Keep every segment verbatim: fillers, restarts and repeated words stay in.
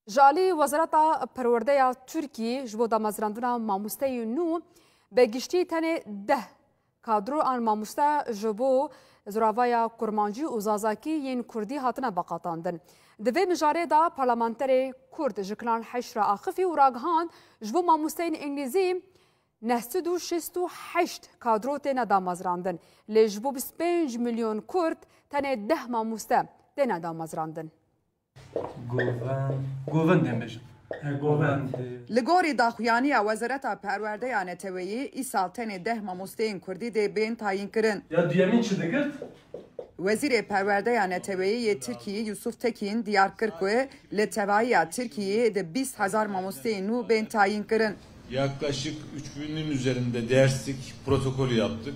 Ji alî Wezareta Perwerdeya Tirkiyê ji bo damezrandina mamosteyên nû, bi giştî tenê deh kadro an mamoste ji bo ziravaya kurmancî û zazakî yên kurdî hatine veqetandin. Di vê mijarê de parlamenterê kurd ji Kanal Heşt re axifî û ragihand, ji bo mamosteyên îngilîzî neh sed û şêst û heşt kadro têne damezrandin, lê ji bo bîst û pênc milyon kurd tenê deh mamoste têne damezrandin. Govend, govendên bêjin. He, govend. Govendê. Li gorî daxuyaniya Wezareta Perwerdeya Neteweyî, îsal tenê deh mamosteyên kurdî dê bên tayînkirin. Ya duyemîn çi digirt? Wezîrê Perwerdeya Neteweyî yê Tirkiyê Yusuf Tekîn diyar kir ku li tevahiya Tirkiyê di bîst hezar mamosteyên nû bên tayînkirin. Yaklaşık üç binin üzerinde derslik protokolü yaptık.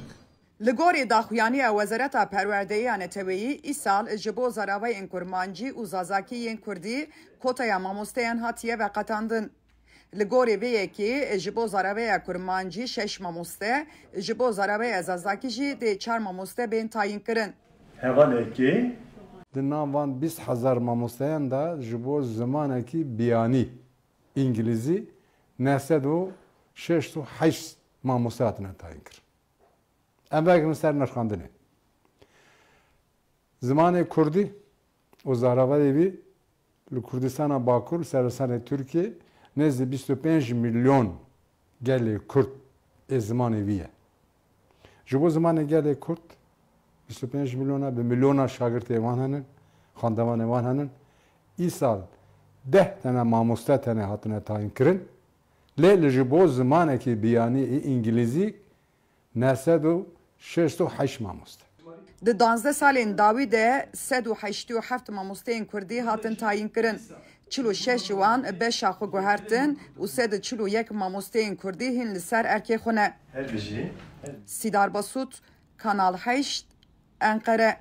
Li gorî daxuyaniya Wezareta Perwerdeya Neteweyî, îsal ji bo zaravayên kurmancî û zazakî yên kurdî koteya mamosteyan hatiye veqetandin. Li gorî vê yekê ji bo zaravaya kurmancî şeş mamoste, ji bo zaravaya zazakî jî dê çar mamoste bên tayînkirin. Hevalekê. Di nav van bîst hezar mamosteyan de ji bo zimanekî biyanî, îngilîzî, neh sed û şêst û heşt mamoste hatine tayînkirin. Em vegerin ser nirxandinê. Zimanê kurdî û zaravayê wî li Kurdistana Bakur, serostanê Tirkiyê, nêzî bîst û pênc milyon gelê kurd ê zimanê wî ye. Ji bo zimanê gelê kurd, bîst û pênc milyona, bi milyona şagirtê wan henin, xwendevanê wan henin. Îsal deh tene mamoste tenê hatine tayîn kirin. Lê li ji bo zimanekî biyanî ê îngilîzî neh sed û şêst û heşt mamoste. Di danzdeh salên dawî de sed û heştê û heft mamosteyên kurdî hatin tayîn kirin. Çil û şeş ji wan beşa xwe guhertin û sed û çil û yek mamosteyên kurdî hîn li ser erkê xwe ne. Her bijî. Sîdar Basût, Kanal Heşt, Enqere.